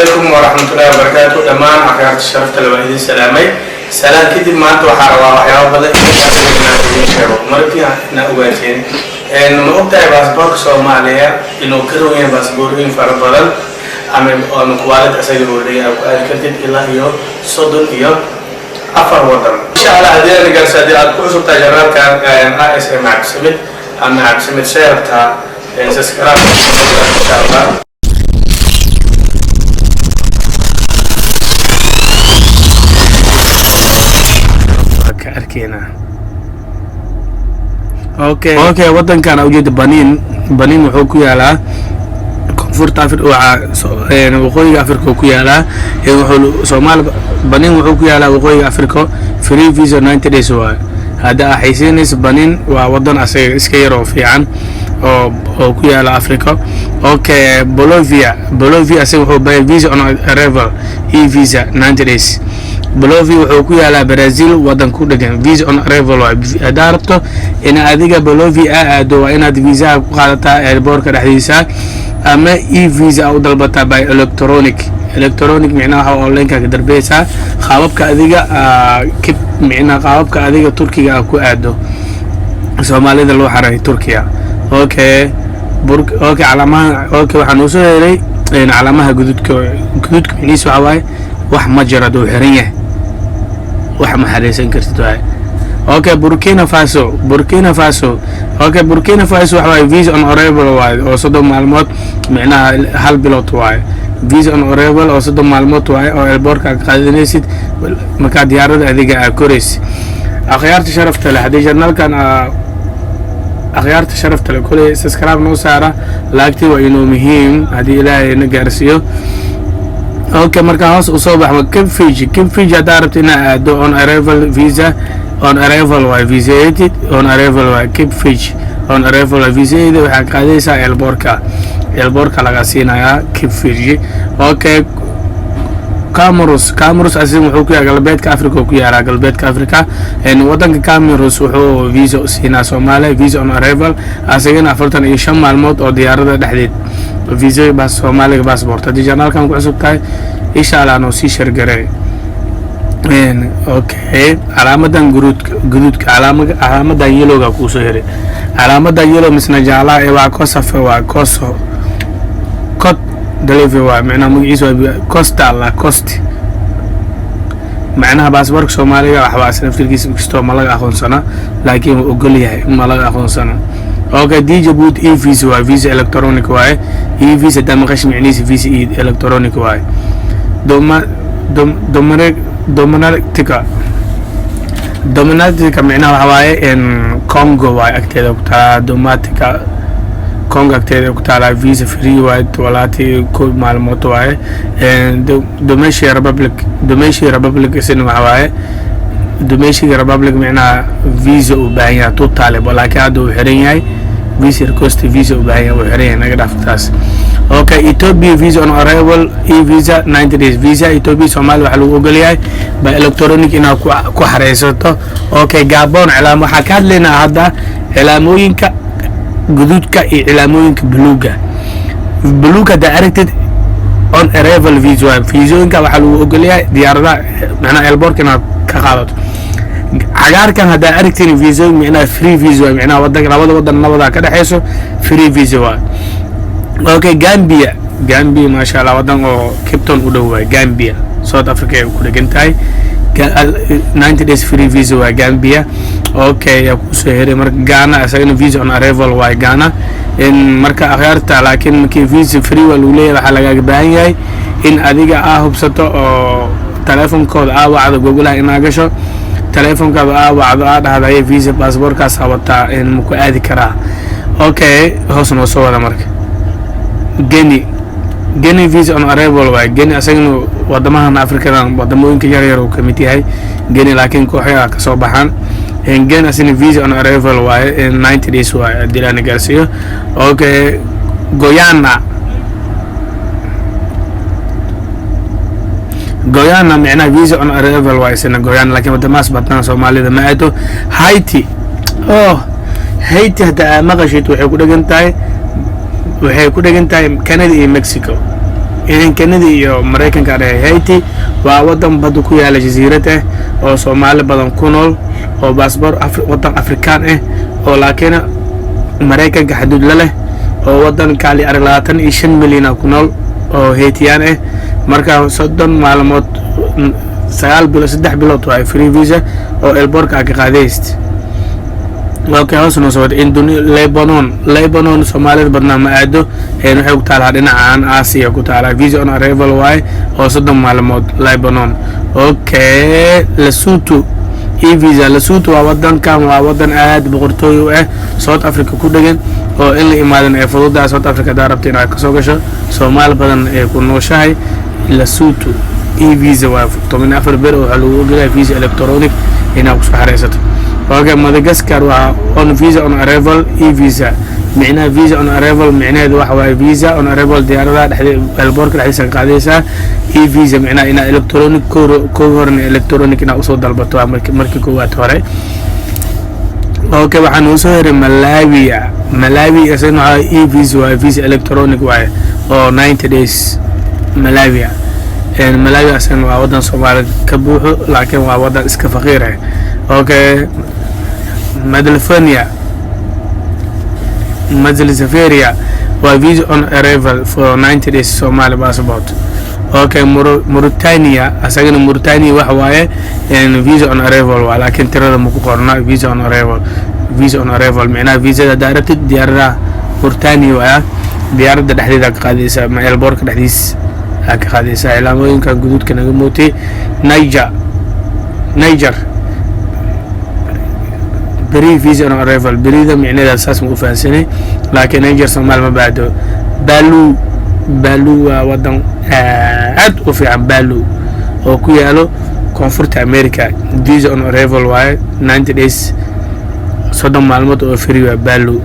Calaykum waraxmatullahi wabarakaatu. Dhammaan akhyaarta sharafta le, waan idin salaamay. Salaan kadib, maanta waxaa rabaa waxyaaba badan inaan idin sheego. Markii inaa ogaateen, ma ogtahay baasaboorka Soomaaliya inuu ka roon yahay baasaboorooyin fara badan ama quality asaga oo leeyahay, ku aadi kartid ilaa iyo 34 wadan, insha Allah, haddii aad gaarso. Haddii aad ku cusub tahay channelkan ASM Cabdisamid ama Cabdisamid sheerabtaa, subscribe, insha Allah. Ka arkeynaa. Okay, wadankan ujeeda Benin. Benin wuxuu ku yaalaa koonfurta Afrika, waxaa waqooyiga Afrika ku yaalaa. Wuxuu Soomaali Benin wuxuu ku yaalaa waqooyiga Afrika. Free visa 90 days waaye. Hadda aa xaysiinaysa, Benin waa wadan asaga iska yar oo fiican oo ku yaala Africa. Okay, Bolivia. Bolivia asaga wuxuu bayay visa on arrival, e visa 90 days. Bolivia wuxuu ku yaalaa Brazil, wadan ku dhegan. Visa on arrival waay. Haddaa rabto in adiga Bolivia aa aado, waa inaad viisaha ku qaadataa airportka dhexdiisa ama e visa u dalbataa by electronic. Electronic micnaha waxa onlineka ka darbeysaa, qaababka adiga kib, micnaha qaababka adiga Turkiga a ku aado, Soomaalida loo xaray Turkiya. Okay, okay, calaamaha. Okay, waxaa noo soo helay calaamaha guduudka. Guduudka micnihiisa waxaa waaye wax ma jiro, hadduu xiran yahay wax ma xareysan kartid waaye. Okay, Burkina Faso. Burkina Faso, okay, Burkina Faso waxa waaye visa on arrival waaye oo 30 maalmood, micnaha hal bilood waaye. Visa on arrival oo 30 maalmood waaye oo airportka aad qaadanaysid markaa diyaarada adiga aa koraysid. Akhyaarta sharafta leh, haddii channelkan, akhyaarta sharafta leh, koley subscribe noo saara, laagtii waa inuu muhiim haddii Ilaahay na gaarsiiyo. Okay, marka hoos usoo baxmo, Cape Verde. Cape Verde haddaa rabto inaa aado, on arrival visa, on arrival waay. Visated on arrival waay. Cape Verde on arrival waay. Visaada waxaa qaadaysaa airportka, airportka laga siinayaa Cape Verde. Okay, Cameroon. Cameroon asin wuxuu ku yaala galbeedka Africa, ku yaalaa galbeedka Africa. Wadanka Cameroon wuxuu visa u siinaa Soomaaliya visa on arrival, asagana 45 maalmood oo diyaarada dhexdeed visa bas Soomaaliga passport. Haddii channelkan ku cusub tahay, insha Allah noo sii share garee. Okay, calaamadan guruudka, guduudka, calaamadan yellowga kuusoo heray, calaamadan yellow misna jaalaha ee waa Kosafe, waa Koso Cote d'Ivoire waa, micnaha magaciisa waa Costa la Cost. Macnaha baasaboorka Soomaaliga waxbaa isla naftirkiisa kastoo ma laga aqoonsana, laakiin wuu ogol yahay, ma laga aqoonsana. Okay, Djibouti e visa waa visa electronic waaye. E visa hadaa maqash, micnihiisa visa e electronic waaye. Doma dom dominic Dominatica. Dominatica micnaha waxa waaye in Congo waaye, agteeda ku taalaa. Domatica Congo agteeda ku taalaa. Visa free waaye, 21 maalmood waaye. Domestic Republic. Domestic Republic isina waxa waaye, Domestic Republic micnaha visa uu baahan yahay totally, laakiin hadda uu xiran yahay. Visa request, visa uu baahan yahay, uu xiran yahay, naga dhaaf taas. Okay, Ethiopia visa on arrival, e visa 90 days. Visa Ethiopia Soomaaliya waxaa lagu ogol yahay by electronic inaad ku xareysato. Okay, Gabon. Cilaam waxaa ka hadlaynaa hadda cilaamooyinka guduudka iyo cilaamooyinka buluuga. Buluug haddaa aragtid, on arrival visa waay. Viisooyinka waxaa lagu ogol yahay diyaaradaha, macnaha airportka inaad ka qaadato. Cagaarkan haddaa aragtiin, viisooyin micnaha free visa waay, micnaha wadanka, labada wadan labadaa ka dhexeyso free visa waay. Okay, Gambia. Gambia, maasha Allah, wadan oo Cape Town u dhow waay. Gambia South Africa ay ku dhegan tahay. 90 days free visa waa Gambia. Okay, yaa kusoo heray marka? Ghana isagana visa on arrival waay Ghana. In marka akhyaarta, laakiin markii visa free waa lagu leeyahay, waxaa lagaaga baahan yahay in adiga aa hubsato oo teleefonkooda aa wacdo, Googlaha inaa gasho, teleefonkaada aa wacdo, aa dhahda aye visa baasaboorkaas wataa in maku aadi karaa. Okay, hoos noo soo wada marka. Guinea. Guinea visa on arrival waay. Guinea asagana wadamahan Afrikadan wadamooyinka yar yar uu ka mid yahay Guinea, laakiin kooxyaha kasoo baxaan. Guinea asina visa on arrival waaye, 90 days waaye, haddii laana gaarsiiyo. Okay, Guyana. Guyana micnaha visa on arrival waa isna Guyana, laakiin wadamahaas badnaan Soomaalida ma aado. Haiti. Oh, Haiti hadda aa maqashid, waxay ku dhegan tahay Canada iyo Mexico. Canada iyo Maraykanka dhehe. Haiti waa wadan badda ku yaala, jasiirad ah oo Soomaali badan ku nool, oo baasboor wadan Afrikaan ah oo laakiin Maraykanka xaduud la leh, oo wadan kaali arag 25 milyana ku nool oo Haitiyaan ah. Marka 30 maalmood, 9 bilood, 3 bilood waa free visa oo airportka aa ka qaadayst. Okay, hoos noo soo wada. Lebanon. Lebanon Soomaalida badnaa ma aado. Waxay ku taalaa dhinacan Aasiya ku taalaa. Visa on arrival waaye oo 30 maalmood Lebanon. Okay, Lesotho, e visa. Lesotho waa wadankan, waa wadan aad boqortooy u ah, South Africa ku dhegan, oo in la imaadan ee fududaha. South Africa hadaa rabta inaad kasoo gasho, Soomaali badan ee ku nooshahay. Lesotho e visa waa 14 ber oo waxaa lagu ogolyahay visa electronic inaad kusoo xareysato. Okay, Madagascar waa on visa on arrival e visa. Micnaha visa on arrival micnaheedu waxa waaye, visa on arrival diyaaradaha dhexde, airportka dhexdiisa ka qaadaysaa. E visa micnaha inaa electronic kow horena electronic inaa usoo dalbato waa markii koowaad hore. Okay, waxaa noo soo heray Malawia. Malawi isagana waxaa e visa waaye, visa electronic waaye oo 90 days. Malawia, Malawi asagana waa wadan Soomaali ka buuxo, laakiin waa wadan iska faqiir ah. Okay, Madalfonia, Mazalzaferia waa visa on arrival for 90 days, Somali passport. Okay, Mauritania asagana, Mauritania waxa waaye visa on arrival waa, laakiin tirada ma ku qorna. Visa on arrival, visa on arrival micnaha visada haddaa rabtid diyaaradaha Mauritania waaya, diyaaradda dhexdeeda ka qaadaysa ma airportka dhexdiis aa ka qaadaysa. Cilaamooyinkan guduudka naga mootay. Niger, Niger pre visa on arrival. Pre-da micnaheeda saas ma u fahansanay, laakiin Niger Soomaali ma baado. Palau, Palau waa wadan aad u fiican, Palau oo ku yaalo Koonfurta America. Visa on arrival waaye, 90 days, 30 maalmood oo free waa Palau.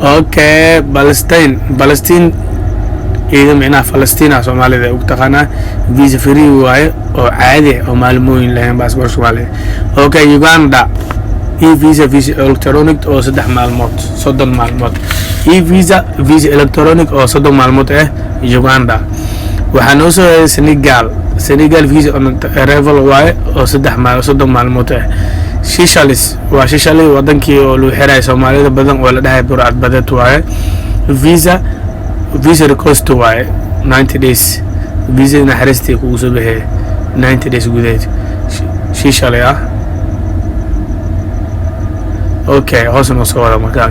Okay, Palestine. Palestine iyada micnaha Falastina Soomaalida ugu taqaanaa. Visa free waaye oo caadi ah oo maalmooyin lahayn baasboor Soomaaliya. Okay, Uganda e visa, visa electronic oo 3 maalmood, 30 maalmood. E visa, visa electronic oo 30 maalmood ah Uganda. Waxaa noo soo heeday Senegal. Senegal visa on arrival waaye oo saddex maal 30 maalmood ah. Seychelles waa Seychelles, wadankii oo lagu xiraya Soomaalida badan oo la dhahay burcad badeed waaye. Visa request waaye, 90 days. Visa naxariistii kugu soo baxee 90 days gudaheed Seychelles ah. Okay, hoos noo soo wada. Markaa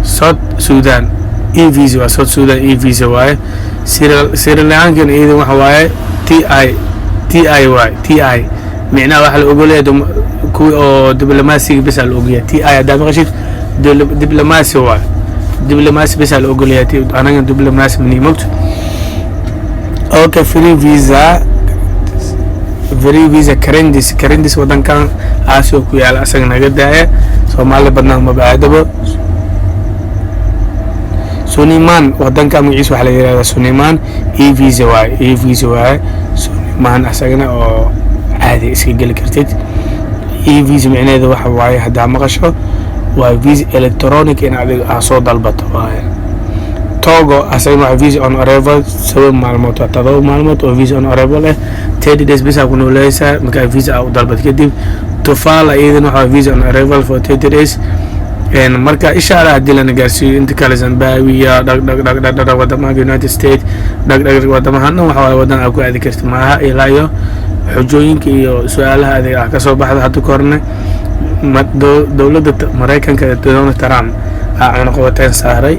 South Sudan e visa waa South Sudan e visa waaye. Sri Lankan iyada waxa waaye T I T I y T I, micnaha waxaa la ogolyahay kuwi oo diblomaasiga bes aa la ogolyahay. T I haddaad maqashid, diblomaasi waay, diblomaasi bes aa la ogolyahay. Anaga diblomaasi mani mogto. Okay, free visa, free visa Karendis. Karendis wadankan Aasiya ku yaala, asaga naga daaya, Soomaali badnaa maba aadabo. Suniman, wadanka magaciisa waxaa la yihahdaa Suniman. E visa waaye, e visa waaye Suniman asagana oo caadi iska geli kartid. E visa micnaheedu waxa waaye, haddaa maqasho, waa visa electronic in adiga aa soo dalbato waaye. Togo asagana waa visa on arrival, 7 maalmood, waa 7 maalmood oo visa on arrival ah. 30 days bisa ku nooleysaa markaa visa aa u dalbat kadib. Tuvalu iyadana waxaa visa on arrival for 30 days. Marka insha Allah haddii lana gaarsiiyo inta kale, Zimbabwe, dhag dhag dhag dhag dhag, wadamaha United States, dhag dhag, wadamahan dhan waxa waaye wadan aa ku aadi karta maaha ilaa iyo xujooyinka iyo su-aalaha adiga ah kasoo baxda. Hadda ka horne dowladda Maraykanka ee Donald Trump aa cunaqabateyn saaray,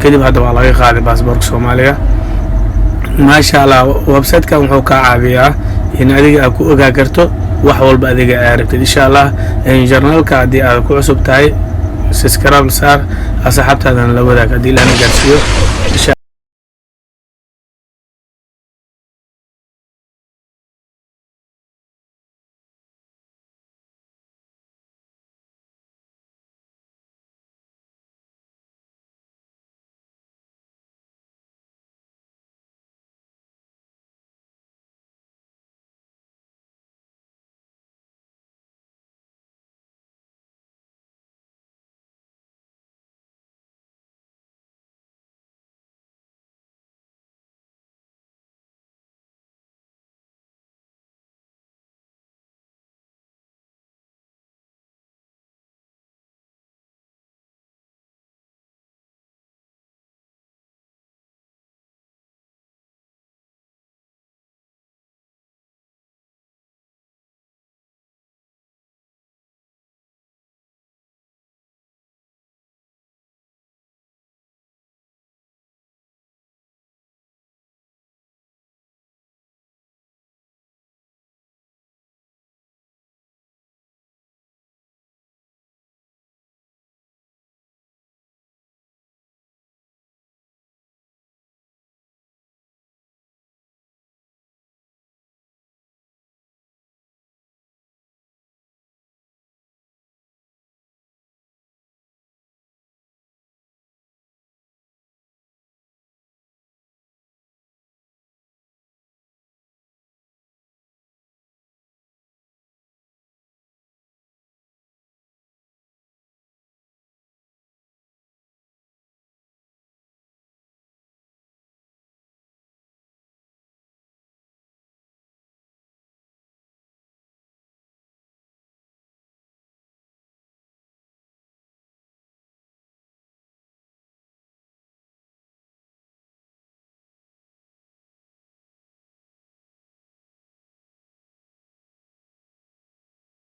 kadib hadda waa laga qaaday baasboorka Soomaaliya. Maasha Allah, websitekan wuxuu kaa caawiyaa in adiga aad ku ogaa karto wax walba adiga aa rabtid. Insha Allah, channelka haddii aad ku cusub tahay, subscribe saar, asxaabtaadana la wadaag haddii lana gaarsiiyo insha.